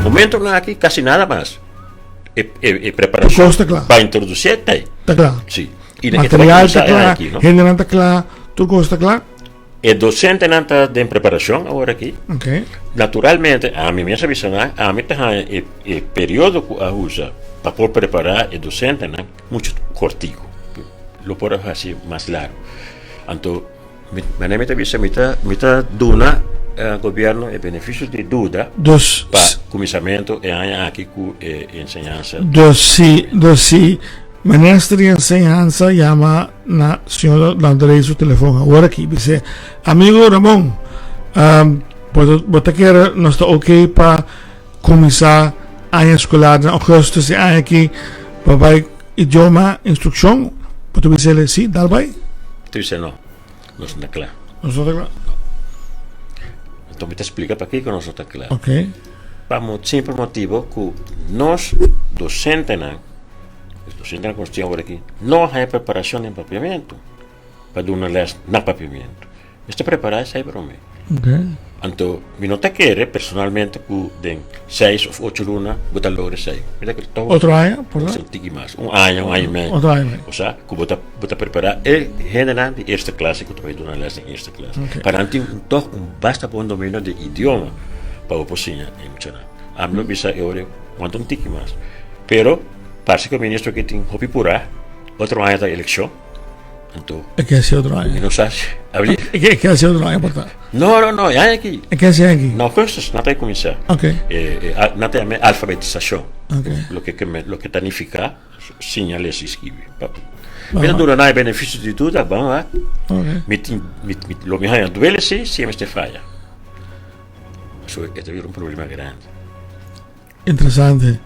momento aki kasi nada mas. E, e, e preparashon pa introdusí ta ei. Ta kla. Si. I material ta kla, hendenan ta kla, tur kos ta kla. E dosentenan ta den preparashon awor aki. Okay. Naturalmente, ami mes a bisa nan, ami ta haña e, e periodo ku a usa pa por prepará e dosentenan muchu kortiku. Lo por a hasi mas largu. Anto, mi, manera mi ta bisa, mi ta, mi ta duna gobièrnu e benefisio di duda Dus, pa kuminsamentu e aña aki ku e enseñansa. Dus si, dus si minister di enseñansa yama na señor Landerey su telefon awor aki bis'é, Amigo Ramon, um, bo ta, bo ta kere nos ta ok pa kuminsá aña eskolar na augustus e aña aki pa bai idioma instrukshon? Bo ta bis'é si, dal bai? Ta bis'é no, nos no ta kla. Nos no ta kla? No. Anto mi ta splika pakiko nos no ta kla. Ok. Pa simpel motibo ku nos dosentenan Docente ku nos tin awor aki no a haña preparashon den papiamentu pa duna les na papiamentu. Mester prepará esei promé. Anto mi no ta kere personalmente ku den seis òf ocho luna bo ta logra esei. Mi ta kere tòg Otro aña por un tiki mas, un aña, un aña i mei. Otro aña i mei. Osea ku bo ta bo ta prepará e hendenan di eerste klase ku ta bai duna les den eerste klas. Pa nan tin tòg un basta bon dominio di idioma pa bo por siña e muchanan. Ami lo bisa e ora wanta un tiki mas. Pero parse ku e ministro aki tin hopi purá, otro aña ta elekshon, anto. E ke hasi otro aña? Mi no sa si. Abri? E ke hasi otro aña por ta? No, no, no, e aña aki. E ke hasi aña aki? Na augustus nan ta kuminsá. Ok. Nan ta yama e alfabetisashon. Ok. Loke ke me, loke ta nifiká siña lesa i skibi. Mi ta duna nan e benefisio di duda, ban wak. Ok. Mi tin, mi, lo mi haña duele si, si e mester faya. Pasobra e ta bira un problema grandi. Interesante.